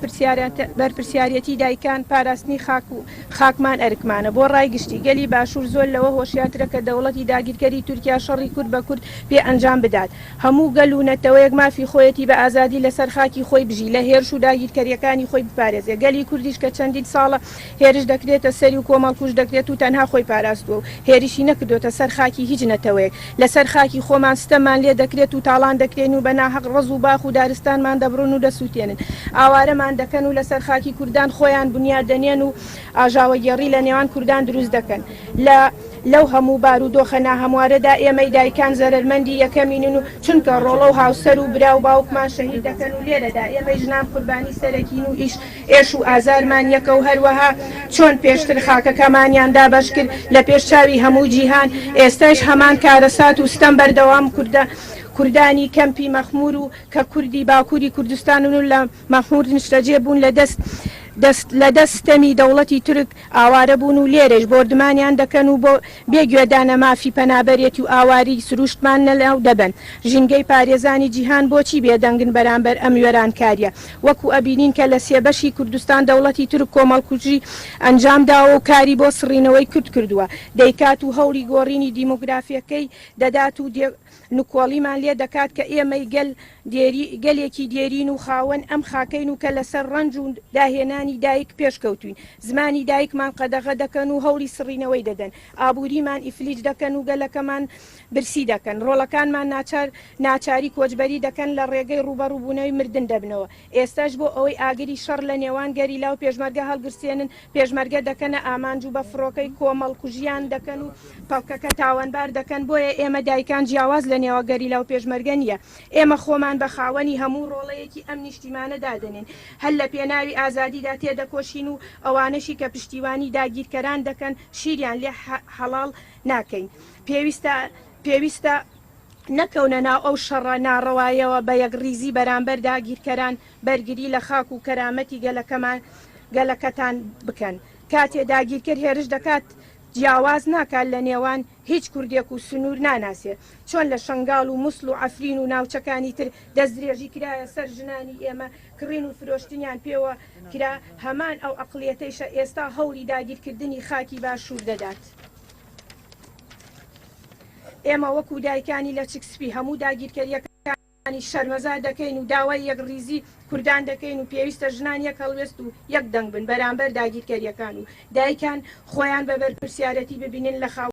بەرپرسیارێتی دایکان پاراستنی خاک و خاکمان ئەرکمانە بۆ ڕای گشتی. گەلی باشوور زۆر لەوە هۆشیارترە کە دەوڵەتی داگیرکەری تورکیا شەڕی کورد بە کورد پێ ئەنجام بدات. هەموو گەل و نەتەوەیەک مافی خۆیەتی بە ئازادی لەسەر خاکی خۆی بژی، لە هێرش و داگیرکەرییەکانی خۆی بپارێزێ. گەلی کوردیش کە چەندین ساڵە هێرش دەکرێتە سەری و کۆمەڵکوژ دەکرێت و تەنها خۆی پاراستووە و هێرشی نەکردۆتە سەر خاکی هیچ نەتەوەیەک. لەسەر خاکی خۆمان ستەممان لێ دەکرێت و تاڵان دەکرێین و بە ناهەق ڕەز و باخ و دارستانمان دەبڕن و دەسووتێنن. ئاوارەمان دەکەن و لەسەر خاکی کوردان خۆیان بنیات دەنێن و ئاژاوەگێڕی لە نێوان کوردان دروست دەکەن. لە لەو هەموو بارودۆخە ناهەموارەدا ئێمەی دایکان زەرەرمەندی یەکەمینن و چونکە ڕۆڵە و هاوسەر و برا و باوکمان شەهید دەکەن و لێرەدا ئێمەی ژنان قوربانی سەرەکین و ئیش ئێش و ئازارمان یەکە و هەروەها چۆن پێشتر خاکەکەمانیان دابەش کرد لە پێش چاوی هەموو جیهان ئێستایش هەمان کارەسات و ستەم بەردەوام کوردە کوردانی کەمپی مەخمور و کە کوردی باکوری کوردستانن و لە مەخمور نیشتەجێ بوون لە دەست دەست لە دەست ستەمی دەوڵەتی تورک ئاوارە بوون و لێرەیش بۆردمانیان دەکەن و بۆ بێ گوێدانە مافی پەنابەرێتی و ئاواری سروشتمان لەناو دەبەن. ژینگەی پارێزانی جیهان بۆچی بێدەنگن بەرامبەر ئەم وێرانکاریە؟ وەکو ئەبینین کە لە سێ بەشی کوردستان دەوڵەتی تورک کۆمەڵکوژی ئەنجام داوە و کاری بۆ سڕینەوەی کورد کردووە دەیکات و هەوڵی گۆڕینی دیمۆگرافیەکەی دەدات و نکۆڵیمان لێ دەکات کە ئێمەی گەل دێری گەلێکی دێرین و خاوەن ئەم خاکەین و کە لەسەر ڕەنج و داهێنانی دایک پێشکەوتوین. زمانی دایکمان قەدەغە دەکەن و هەوڵی سڕینەوەی دەدەن. ئابووریمان ئیفلیج دەکەن و گەلەکەمان برسی دەکەن. ڕۆڵەکانمان ناچار ناچاری کۆچبەری دەکەن لە ڕێگەی ڕووبەڕووبوونەوەی مردن دەبنەوە. ئێستاش بۆ ئەوەی ئاگری شەڕ لە نێوان گەریلا و پێشمەرگە هەڵگرسێنن، پێشمەرگە دەکەنە ئامانج و بە فڕۆکەی کۆمەڵکوژیان دەکەن و پەکەکە تاوانبار دەکەن، بۆیە ئێمە دایکان جیاواز لە نێوە گەریلا و پێشمەرگە نییە، ئێمە خۆمان بە خاوەنی هەموو ڕۆڵەیەکی ئەم نیشتیمانە دادەنێین، هەر لە پێناوی ئازادیدا تێدەکۆشین و ئەوانەشی کە پشتیوانی داگیرکەران دەکەن شیریان لێ حەڵاڵ ناکەین. پێویستە پێویستە. نەکەونە ناو ئەو شەڕە ناڕەوایەوە بە یەکڕیزی بەرامبەر داگیرکەران بەرگری لە خاک و کەرامەتی گەلەکەمان گەلەکەتان بکەن. کاتێ داگیرکەر هێرش دەکات جیاواز ناکات لە نێوان هیچ کوردێک و سنوور ناناسێ. چۆن لە شەنگاڵ و موسڵ و عەفرین و ناوچەکانی تر دەستدرێژی کرایە سەر ژنانی ئێمە کڕین و فرۆشتنیان پێوە کرا هەمان ئەو عەقڵیەتەیشە ئێستا هەوڵی داگیرکردنی خاکی باشوور دەدات. ئێمە وەکو دایکانی لەچک سپی هەموو داگیرکەرییەکانی شەرمەزار دەکەین و داوای یەکڕیزی کوردان دەکەین و پێویستە ژنان یەک هەڵوێست و یەک دەنگ بن بەرامبەر داگیرکەرییەکان و دایکان خۆیان بە بەرپرسیارەتی ببینن لە خاوەن.